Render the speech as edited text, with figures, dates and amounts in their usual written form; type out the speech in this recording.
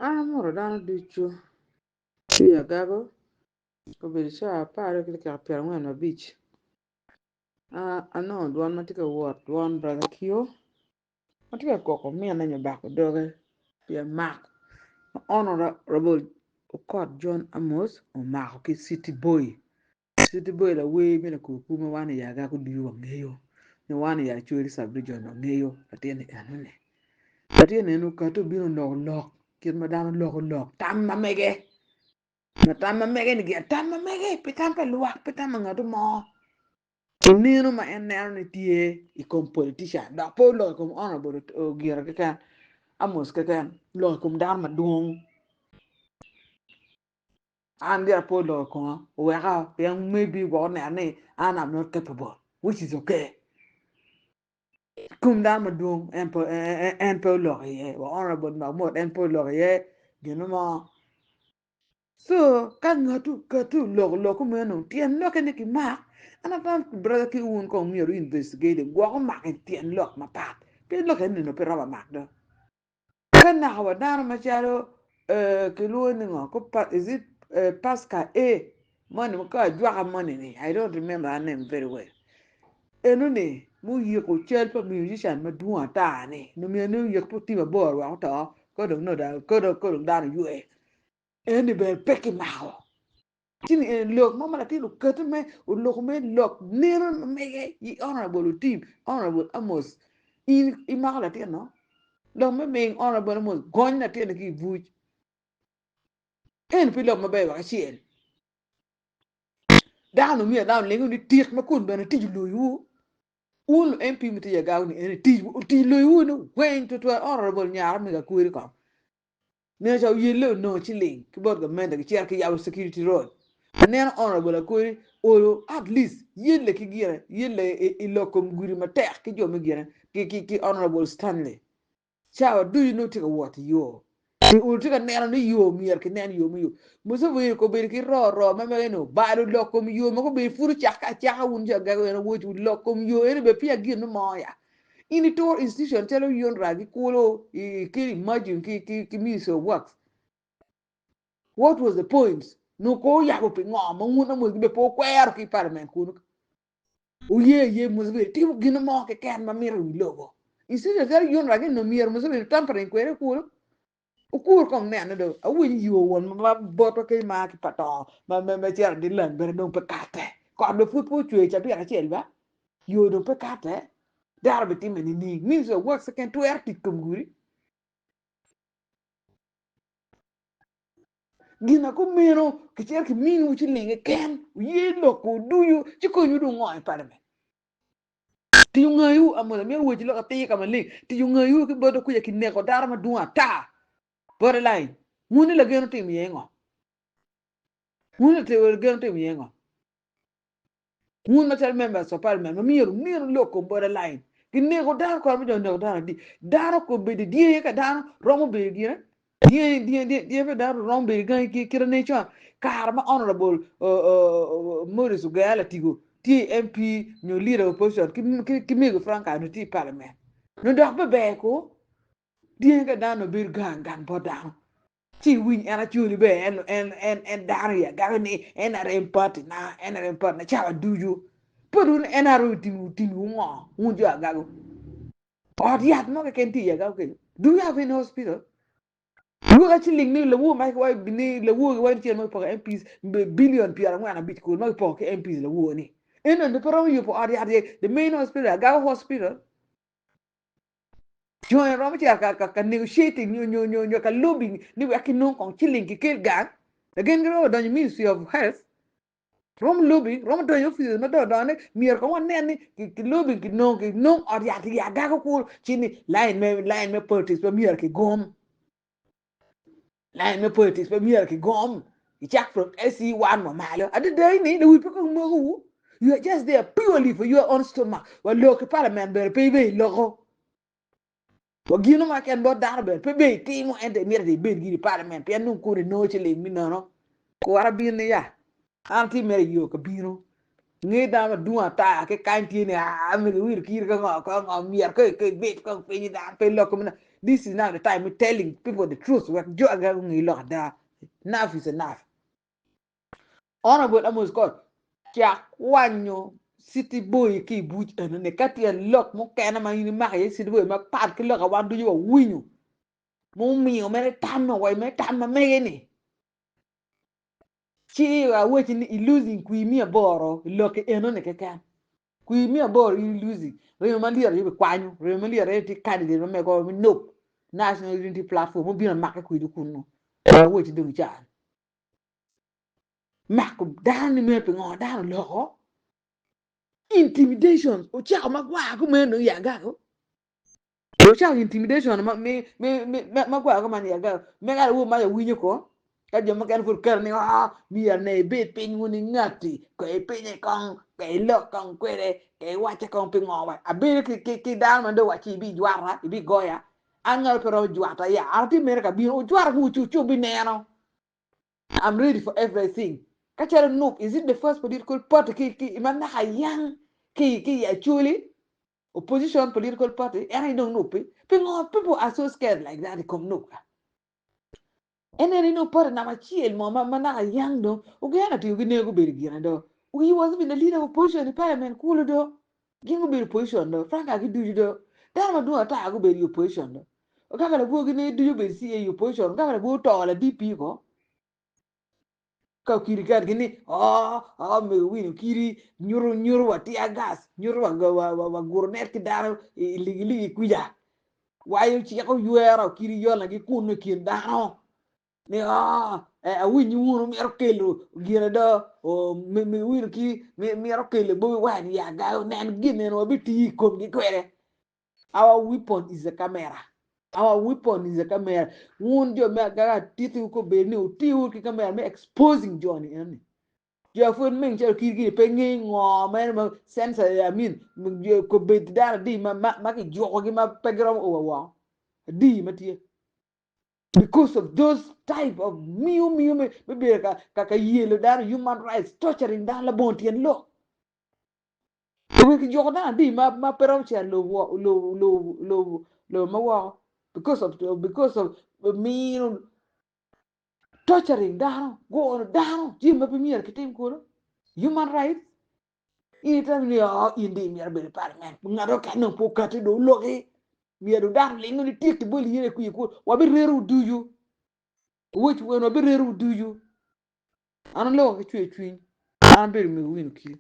An amoto dano ducu ki i agago obedo cawa 12 ki dakika 45. Anongo dwon ma tye ka wot dwon brother Kio ma tye ka koko mine nyo bako doge pi amak ma Honourable Okot John Amos omako ki City Boy. City Boy lawer me lakur ma wan i Agago ducu wangeyo nyo wan i Acholi Sub Region wangeyo latin ni enoni. Latin eni okati obino oloko lok kit ma dano loko lok tam ma mege nyo tam ma mege ni gin tam ma mege pe tam pa lwak pe tam pa ngat mo i nino ma en neno ni tye i kom politician dok pe oloko i kom honourable Ogira keken Amos keken oloko i kom dano madwong. An gire ape oloko i koma oweka pien maybe gwok oneno ni an am not capable which is okay. I kom dano madwong en pe en pe oloko iye wa honourable Mahmoud en pe oloko iye gin mo. So ka ngat okati oloko lok kumeno tyen lokke ni kimak an atamo brother ki wun kong myero wu investigate gwok omako tyen lok mapat pien lok eni onongo pe romo mak do. Ka naka wa dano macalo kilwongo ni ngo is it Pascal A moni ka ajwaka moni ni I don't remember her name very well eno ni muyiko cal pa musician madwong ata ni nongo myero ni oyik pe otim aboro wek oto ka dong nongo dano oywe eni bene pe kimako. Ci ni eni lok mo ma latin oketo me oloko me lok neno ma mege i honorable otim honorable Amos in imako latin no lok me ming honorable Amos gony latin ni ki i buc eni pe lok maber wek acel dano myero dano olingo ni tik ma kun bene tic oloyowu wun lu MP ma tye i agago ni eni tic tic oloyowu ni weng tutwal honorable nyara mego akweri kong Nino ca oyelle onongo ciling ki bot gamente gicito ki yabo security road. Aneno Honourable Akweri olo at least yelle ki gire yelle i lok kom gudi matek ki jo me gine ki ki Honourable Stanley. Cawa ducu nongo tye ka wot i yo. Pi olo tye ka neno ni yo myero ki nen yo me yo. Museveni kobedo ki roo roo ma mege ni obalo lok kom yo ma kobedo pud ocakke acaka wun jo agege en owoc wu lok kom yo eni bene peya gin mo ya. In ituro institution calo UNRA ki kulu ki imagine ki ki ki Ministry of Works. What was the point? Nongo ko oyabo pi ngo ma wun Amos gibe pe wukwero ki i parliament kunu. Wuye aye Museveni timo gin mo keken ma mito i wi lobo. Institution calo UNRA gin onongo myero Museveni tampering kwede kulu. Wukur kong nene do, awinyo yo won ma botwa keny ma ki pa to ma me cito di leng bene dong pe kate. Kot bene pud pe ocwer cabit acel ba, yo dong pe kate. Dano bitime nining? Ministry of Works keken twero tic kom gudi? Gin ma kumeno kicito kiminiwu ciling keken, wuye lok ducu ci konywu dong ngo i parliament? Tic ongayiwu, Amoc amito weci lok atir ka maleng, tic ongayiwu ki bot okuca kineko dano madwong ata bote lain, wun ni lagen otimo iye ngo? Wun ni lagen otimo iye ngo? Wun macalo members of parliament ma myero wuminu lok kom bote lain, kineko dano kore ma jo oneko dano adi? Dano kobedo dyangi ka dano romo bedo gine Dyangi, dyangi, dyangi, dyangi pa dano romo bedo gangi ki kite ne con. Kare ma Honorable Maurice Ogeya Latigo tye i MP nyo Leader of Opposition ki, ki, ki Mego Frank Ano tye i Parliament. Nyo dok be ber ko. Dyangi ka dano bedo gang gang bot dano. Ci iwiny en Acholi be en, en, en, en dano i agaki ni NRM party na, NRM party na cawa ducu. Pud wun NRM otimo, otimo ngo? Wun jo agago. Ot yat mo keken tye i agago kenyo. Do you have any hospital? Lwaka ciling ni lawor ma kiwaco ni lawor giwaco ni cen ma kipoko MPs billion 45 kulu ma kipoko ki MPs lawor ni. Eno ni pe romo yubo ot yat ye the main hospital Agago hospital. Jo en romo cito ka, ka, ka negotiating nyo nyo nyo nyo ka lobbying ni wek kinong kong ciling kikel gang. Again giromo donyo Ministry of Health Romo lobi, romo donyo i offices madongo dongo ni myero kong wanen ni ki lobi kinong kinong ot yat i agago kulu ci ni line me line me politics pe myero kigom. Line me politics pe myero kigom. Icak from SC1 wa malo. Adada ini lawic pe kong moko wu. You are just there purely for your own stomach. Wa lok ki parliament bene pe ibe iloko. Wa gino ma keken bot dano bene pe ber itimo ento imito ni ibed giri i parliament pien nongo koni inongo ciling me nono. Kura bin ni ya, an atye mere i yo ka bino. Nge dano madwong ata ki kany tye ni aa mego iwiro kiri ka ngo ka ngo myero ka ibed kong piny dano pe loko mina. This is now the time me telling people the truth wek jo aga gunge lok ada. Enough is enough. Honorable Amos Kod, cak kwanyo city boy ki i buc enoni ka tyen lok mukene ma in imako iye city boy mapat ki lok a wan ducu wawinyo mumiyo mere tamme wa mere tam ma mege ni ci aweci ni i losing kwir miya aboro i lokki enoni keken. Kwir miya aboro in i losing remo malyet aye bikwanyo remo malyet aye tye candidate ma mego me NUP National Unity Platform mubino make kwedi kunu aweci dong i caa ni. Mako dano ni meno pingo dano oloko intimidation ocako magwar kumeno i agago ocako intimidation ma mi mi mi magwar kuman i agago mega awo ma awinyo ko ka jo mukene pud keto ni ah myero ne ibed piny wun ingati ko ipinye kong ko ilok kong kwede ko iwacce kong pingo wa abedo ki ki ki dano ma dong wacci ibijwata ibigoya an ngato pe romo jwata ya an atye mere ka bino ujwata ki wucu ci wubineno. I'm ready for everything. Ka calo NUP, is it the first political party ki, ki, ma naka yang ki, ki i Acholi? Opposition political party, en aye dong NUP-pi. Pingo people are so scared like that i kom NUP ka? En ene NUP party namba acel mo ma, ma naka yang dong, ogeno tiyo gi nego bedo gine do. He was even the leader of opposition i parliament kulu do. Gin gubedo opposition do. Frank ki ducu do. Dano madwong ata gubedo i opposition do. Kaka labwor ne ducu obedo CA i opposition, kaka labwor oto la DP ko. Ka okiri kat gi ni oh oh mego wino okiri nyuto nyuto wa tear gas nyuto wa wa wa, wa guro net ki dano i ligi ligi kuca wayo ciko ywera okiri yola gi kunu i kin dano ni oh eh, awinyi wunu mito kelo gine do oh, mego wino kiri mito kelo Bobi Wine ya gayo nen gin eno wabitiyo i komgi kwede. Our weapon is a camera. Our weapon is a camera. Wun jo me agaga atitiwu kobedo ni wutiwu ki camera me exposing jo ni eni. Jo pud ming calo kir gini pe nge ngo mere ma sensor I mean kobedo dano adi ma ma ma kijukogi ma pe giromo owa woko. Adi ma tye. Because of those type of miyo miyo me me bedo ka ka ka yelo dano human rights torturing dano labongo tyen lok. Wi kijuko dano adi ma ma pe romo cito lobo lobo lobo lobo lobo ma woko because of because of mino torturing dano gono dano jami ma pe myero kitim kulu human rights in itamo ni oh in dong imito bedo i parliament ngat okene dong pe okati dong oloki myero dano lingo ni tyek kiboli in aye kwiyi kulu wabirerowu ducu owec weno wabirerowu ducu an aloko ki cwer cwiny an abedo mego wino kir.